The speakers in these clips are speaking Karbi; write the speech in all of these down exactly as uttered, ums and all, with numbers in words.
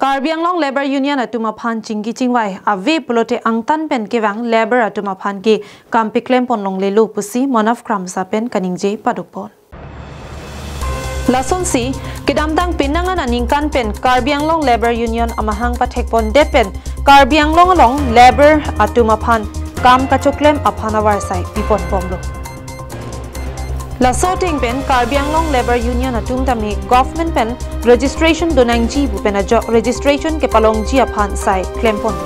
Karbi Anglong Labour Union atum aphan chingki chingvai ave pulote angtan pen kevang labour atum aphan ke kam peklem pon longlelo pusi Manav Kramsa pen kaningje padokpon. Lasonsi, kedamtang penang an aningkan pen Karbi Anglong Labour Union amahang pathek pondet pen Karbi Anglong along labour atum aphan kam kachoklem aphan avarsai pipon bomlo. Laso ateng pen Karbi Anglong Labour Union atum tame government pen registration donangji pu pen ajok registration kepalongji aphan sai klem pon.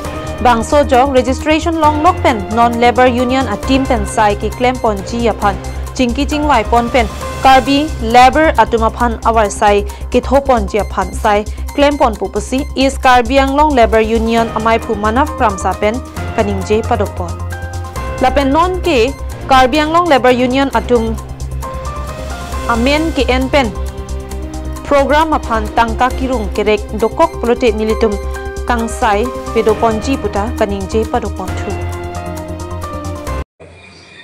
Bangso ajok registration longlok pen non Labour Union a team pen sai keklem ponji aphan chingki chingvai pon pen Karbi labour atum aphan avarsai ketho ponji aphan sai klem ponpo pusi East Karbi Anglong Labour Union amaiphu Manav Kramsa pen kaningje padokpon. Lapen non ke Karbi Anglong Labour Union atum amen ke-en pen program aphan tangka kirung kerek dokok pulote nelitum kangsai pedoponji puta kaningje padokpon thu.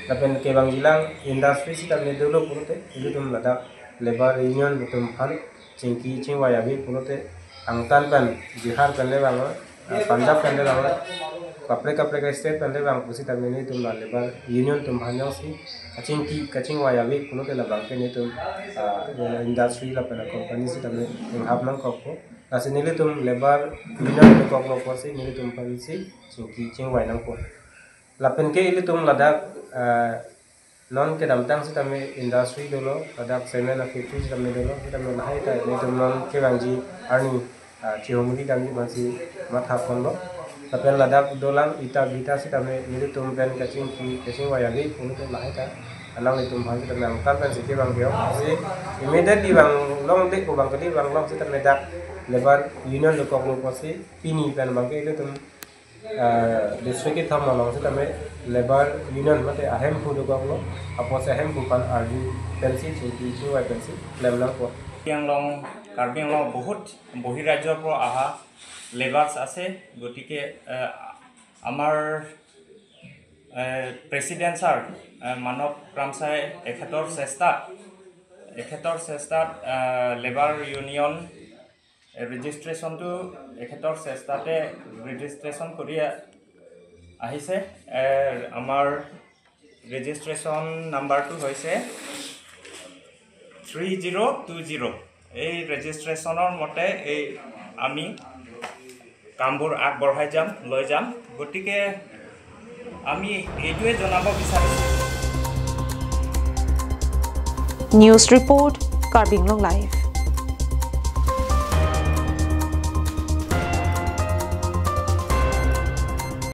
Lapen kevangjilang industry sitame dolo pulote, ilitum ladak labour union atum aphan chingki chingvai ave pulote angtan pen Bihar pen le vang, ah, Punjab pen le vang, kaprek kaprek state pen le vang pusitame nelitum la labour union atum aphan jongsi kachingki kachingvai ave pulote labang ke nelitum, ah, industry lapen company sitame inghap nangkokpo. Lasi nelitum labour union dokoklo pusi nelitum aphansi chingki chingvai nangpo. Lapen ke ilitum ladak, ah, non kedamtang sitame industry dolo, ladak cement a factory sitame dolo, sitame lahai ta nelitum non kevangji arni, ah, chihumri damji aphansi matha ponlo. Lapen ladak dolang ita bhita sitame nelitum pen kachingki kachingvai ave pulote lahai ta alanglitum aphan sitame angtan pensi kevang ke-ong. Si immediately vang longde ko bang kali vang long sitame dak labour union dokoklo pusi pini pen bang ke ilitum, ah, district kethom along sitame labour union mate ahemphu dokoklo, apotsi ahemphu aphan arju pensi chingki chingvai pensi klem nangpo. Karbi আংলং, কাৰ্বি আংলং বহুত বহিৰাজ্যৰ পৰা অহা লেবাৰ্ছ আছে। গতিকে, এ, আমাৰ, এ, president sir, এ, মানৱ ৰামচাই এখেতৰ চেষ্টাত, এখেতৰ চেষ্টাত, এ, লেবাৰ ইউনিয়ন ৰেজিষ্ট্ৰেশ্যনটো এখেতৰ চেষ্টাতে ৰেজিষ্ট্ৰেশ্যন কৰি আ-, আহিছে। এ, আমাৰ ৰেজিষ্ট্ৰেশ্যন নাম্বাৰটো হৈছে থ্ৰী জিৰ' টু জিৰ'। এই ৰেজিষ্ট্ৰেশ্যনৰ মতে এই আমি কামবোৰ আগবঢ়াই যাম, লৈ যাম। গতিকে আমি এইটোৱে জনাব বিচাৰিছোঁ। News report, Karbi Anglong Live.